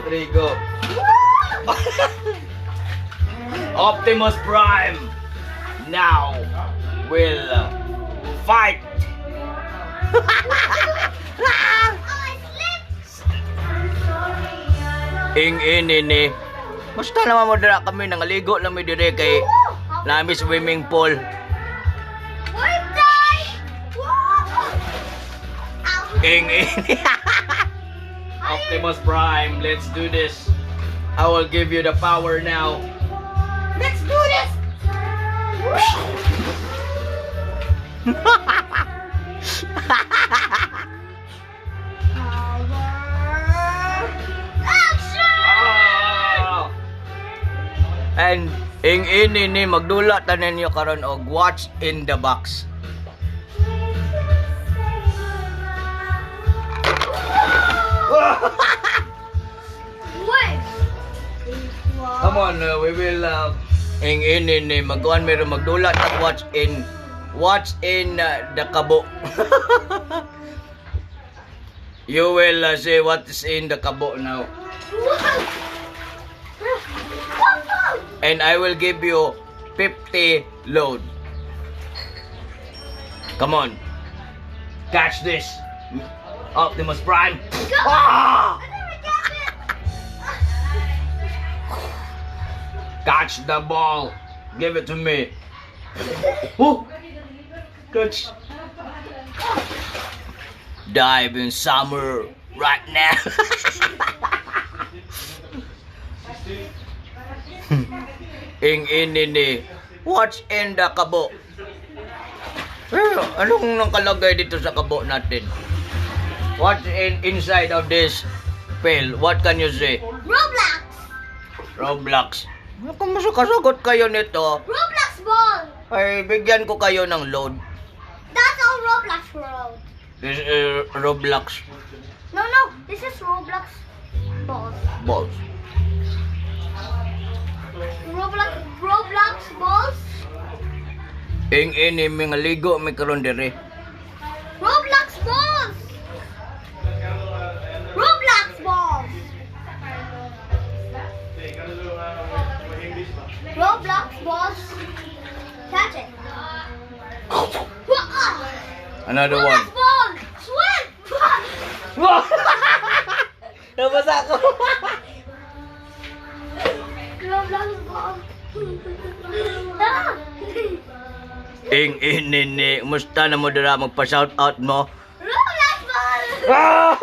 3, go. Optimus Prime now will fight. Oh, I slipped. Ing ini ni. Basta naman mo dira kami nangaligo lang mi dire kay nami swimming pool. We're done. Whoa. Ow. Ing ini. Optimus Prime, let's do this. I will give you the power now. Let's do this. Power. Action! Ah! And ing ini ni magdula tanan niyo karon og watch in the box. Wait. Come on, we will ing ini ni magkuan meron magdula tag watch in the kabo. You will see what is in the kabo now. And I will give you 50 load. Come on. Catch this. Optimus Prime. Ah! Catch the ball. Give it to me. Oh! Catch. Dive in summer right now. Ing ini ni. What's in the kabo? Eh, anong nakalagay dito sa kabo natin? What's in inside of this pill? What can you say? Roblox. Roblox. Kung masukasagot kayo nito, Roblox ball. ay bigyan ko kayo ng load. That's all Roblox world. This is Roblox No. This is Roblox balls. balls. Roblox balls. Ing ini mga ligo mi karon dire. Roblox balls. Roblox balls. Roblox balls. Catch it. Another Roblox one. ball. Swim. Nabasa ko. Roblox ball. Ah. Ing ini ni, musta na mo dira magpa-shout out mo? Roblox ball. Ah!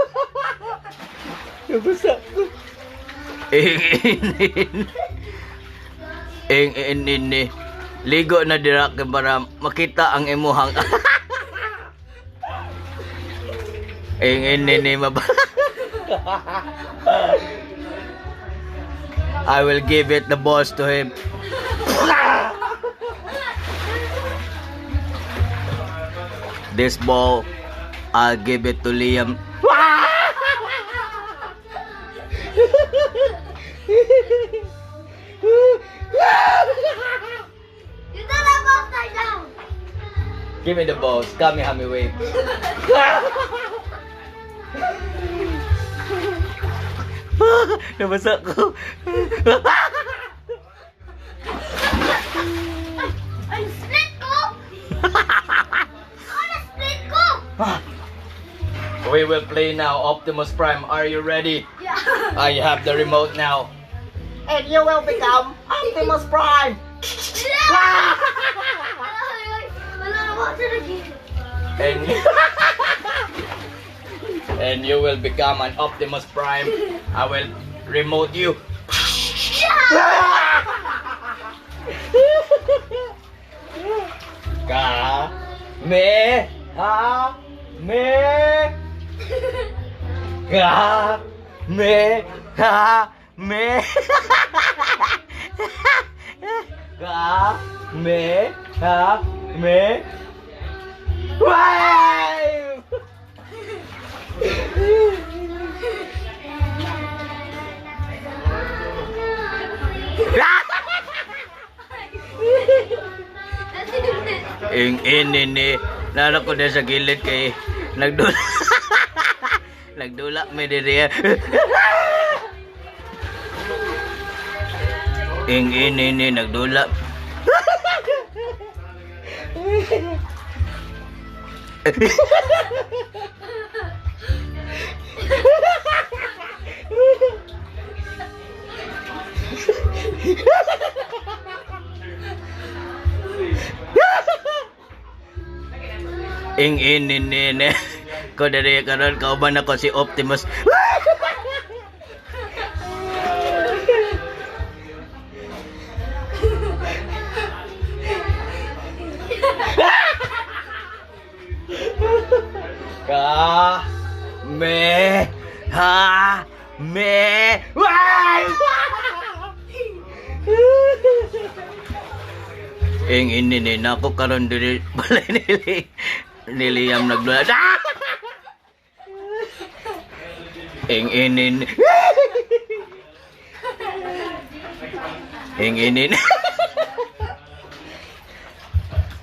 Nabasa ko. Ing ini. Ing ini ni. Ligo na dira kay para makita ang imuhang. Ing ini ni mab. I will give it the balls to him. This ball, I'll give it to Liam. You don't have upside down. Give me the balls. Kamehame wave. Nabasa ko. Ang split ko. Ang split ko. We will play now, Optimus Prime. Are you ready? Yeah. I have the remote now. And you will become Optimus Prime. Yeah. Wala na ako sa naging. And you will become an Optimus Prime. I will remote you. Ka me ha me ka me ha me ka me ha me. Wave! Ing ini ni nara ko din sa gilid kay nagdula nagdula mi diri. Ing ini ni nagdula. Ing ini ni ni. Ko diri karon kauban ako si Optimus. Ka me ha me wai. Ing ini ni nako karon diri balay ni Liam nagdula. Ah! Ing ini ni. Ing ini ni.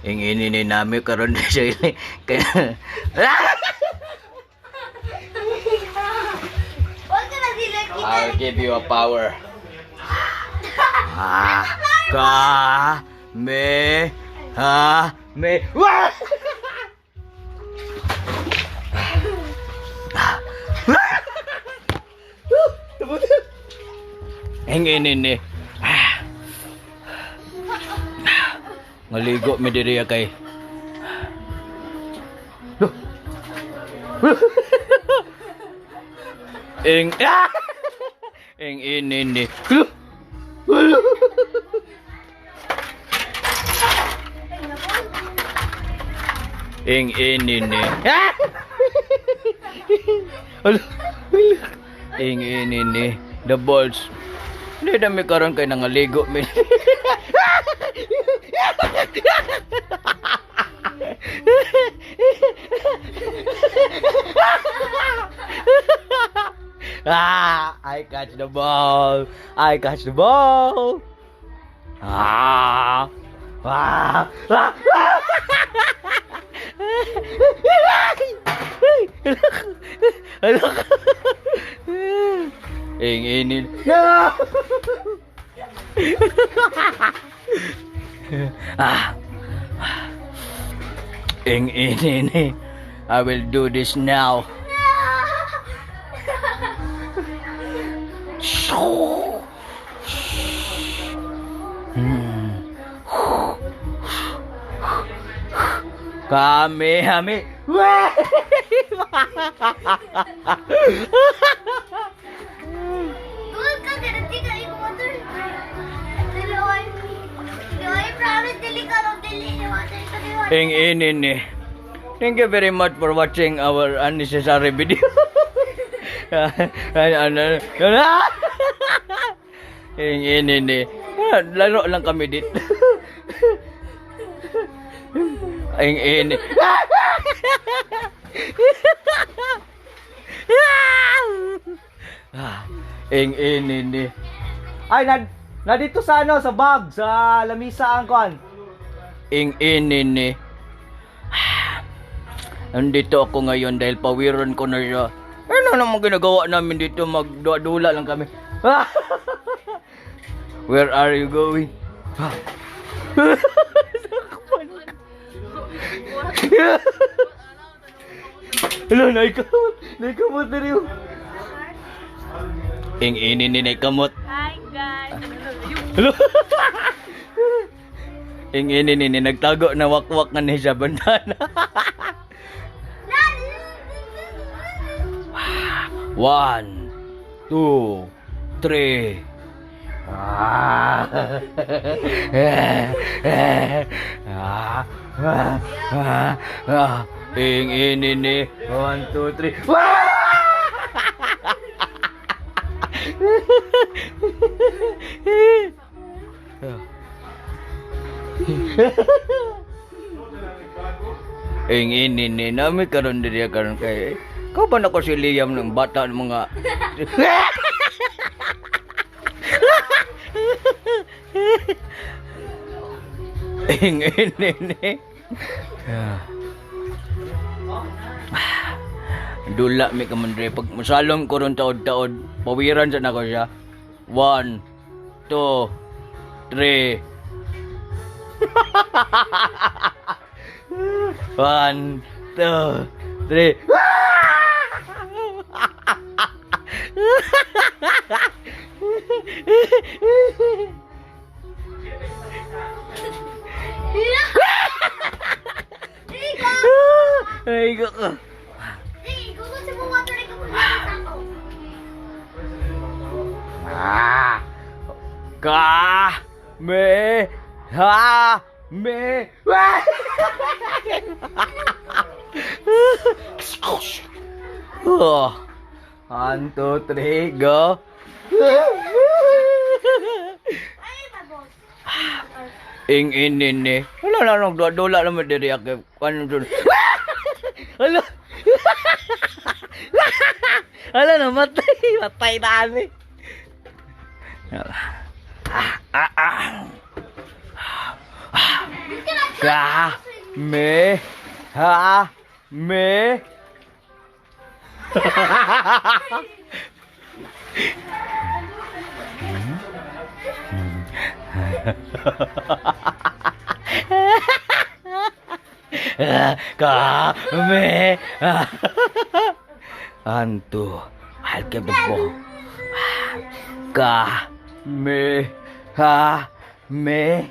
Ing ini ni nami karon siya kaya. Ah! Huwag ka na sila kita. I'll give you a power. Ah, ka, me, ha, me, wah! Ing ini ni. Ah. Ngaligo mi diri kay. Loh. Ing ah! Ing ini ni. Loh. Loh. Ing ini ni. Ah! Alo. Ing ini ni. The balls. Hindi na mi karon kay nangaligo mi. Ah, I catch the ball. I catch the ball. Ah. Ah. Ah. Alak. Ing ini. No. Ah. Ing ini ni. I will do this now. Kami, kami. Wah! Huwag ka, ganun ka ikaw water. Dili, oy. Dili, oy, promise, dili ka lang, dili, water ka, dili, water. Ing ini ni. Thank you very much for watching our unnecessary video. Ano, ano, Ing ini ni. Laro lang kami dito. Ing ini. Ah, Ing ini ni. Ay, na dito sa ano, sa bag, sa lamisa ang kuan. Ing ini ni. Nandito ako ngayon dahil pawiron ko na siya. Ano naman ginagawa namin dito? Magdula lang kami. Where are you going? Sakpan ka. Hello, naikamot. Naikamot na rin. Ing ini ni naikamot. Hi guys! Hello. Ing ini ni nagtago na wakwak na ni siya bandana. One, two, three. Ah. Ah. Ah. Ah. Ah. Ing ini ni. One, two, three. Wah! Ing ini ni nami karon diri karon kay Kau ba na ko si Liam ng bata ng mga. Ing ini ni. Ah. Dula mi kamandre pag masalom ko ron taod-taod, pawiran sa nako siya. One, two, Three. One, two, three. Ikaw! Ay, ko. Hey, go sa mo water, ikaw maglalagay sa ako. Ah. Ka. Me. Ha. Me. Oh. One, two, three, go. Ay, my boss. Ing in in ni. Wala na nang dula naman diri ak. Ano dun? Hala. Hala namatay. Matay na ani. Ah, ah, ah. Ka me ha me. Ka me. Anto. I'll give the ball. Ka me ha me.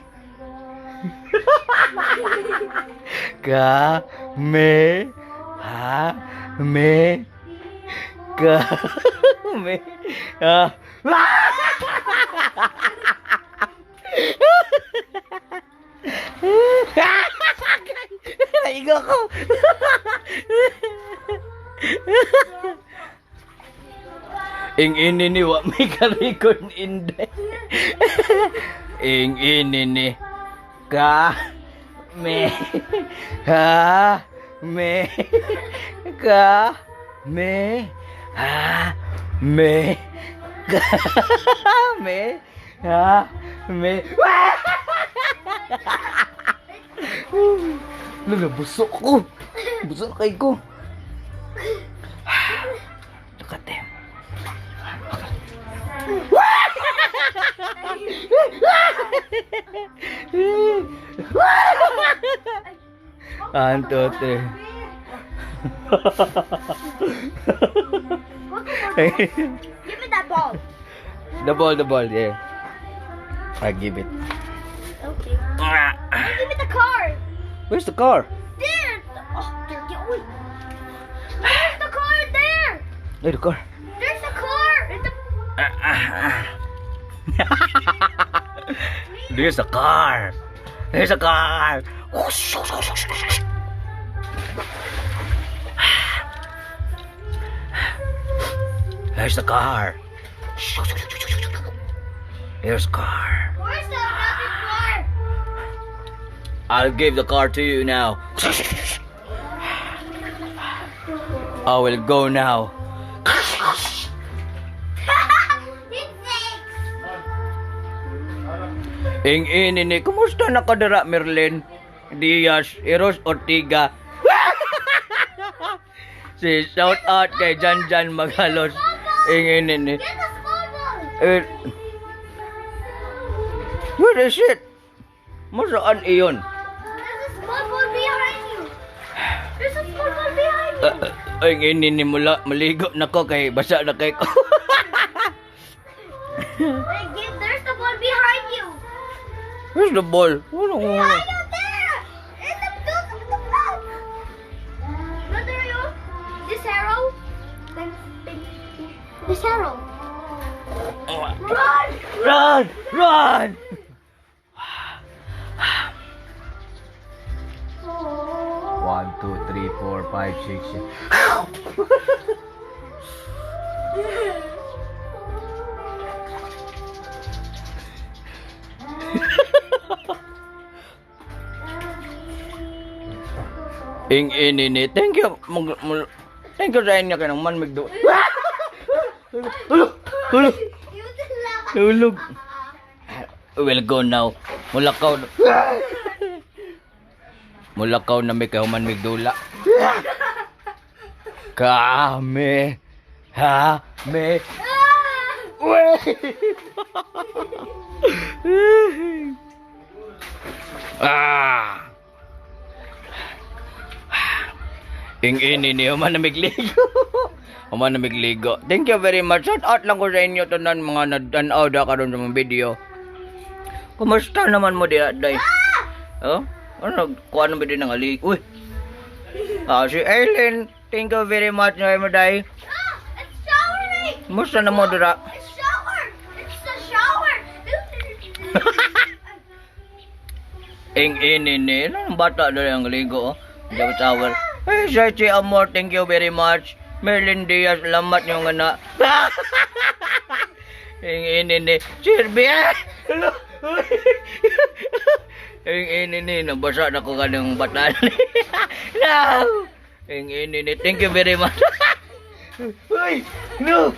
Ka me ha me ka me ha. Naigo ko. Ing ini ni wa may karikon inde. Ing ini ni ka me ha me ka me ha me ka me ha me. Lala, busok ko. Busok kay ko. Look at them. One, two, three. Give me that ball. The ball, yeah. I give it. Okay. Give me the car. Where's the car? There. Oh, there. Get away. There's the car there. Where's the car? There's the car. In the There's a car. There's a car. There's the car. There's car. Where's the another car? I'll give the car to you now. I will go now. It's six. Ing ini ni, kumusta na ka dira, Merlin? Diaz, Eros Ortiga. Si shout out kay Jan Jan Magalos. Ing ini ni. Get the small ball. Eh, where is it? Masaan iyon? There's a small ball behind you. There's a small ball behind you. Ay, ini ni mula, maligo na ko kay basa na kay ko. Wait, there's the ball behind you. Where's the ball? Wala ko. Behind you there. In the blue, the blue. Brother, you. This arrow. This arrow. Run! Run! Run! One, two, three, four, five, six. Ing ini ni. Thank you. Thank you sa inyo kay nang man migdo. Hulog! Hulog! You laugh. Hulog! We'll go now. Mulakaw. Mulakaw na may kahuman migdula. Kame. Ha. Me. Ah! We. Ah. Ing ini ni human na migligo. Human na migligo. Thank you very much. Shout out lang ko sa inyo tanan mga nagtan-aw da karon sa mga video. Kumusta naman mo diha, day? Oh? Ano, kuha na ba din ng alik? Uy! Ah, si Aileen, thank you very much na mo, day. Ah, it's showering. Kumusta na mo dira? It's shower. It's the shower. Ing ini ni, ano ang bata dali ang ligo, oh. Hindi shower. Hey, Sachi Amor, thank you very much. Merlin Diaz, salamat yung anak. Ing ini ni, Sirbi, ah! Ing ini ni, nabasa na ko kanang bata. No! Ing ini ni, thank you very much. Uy, no!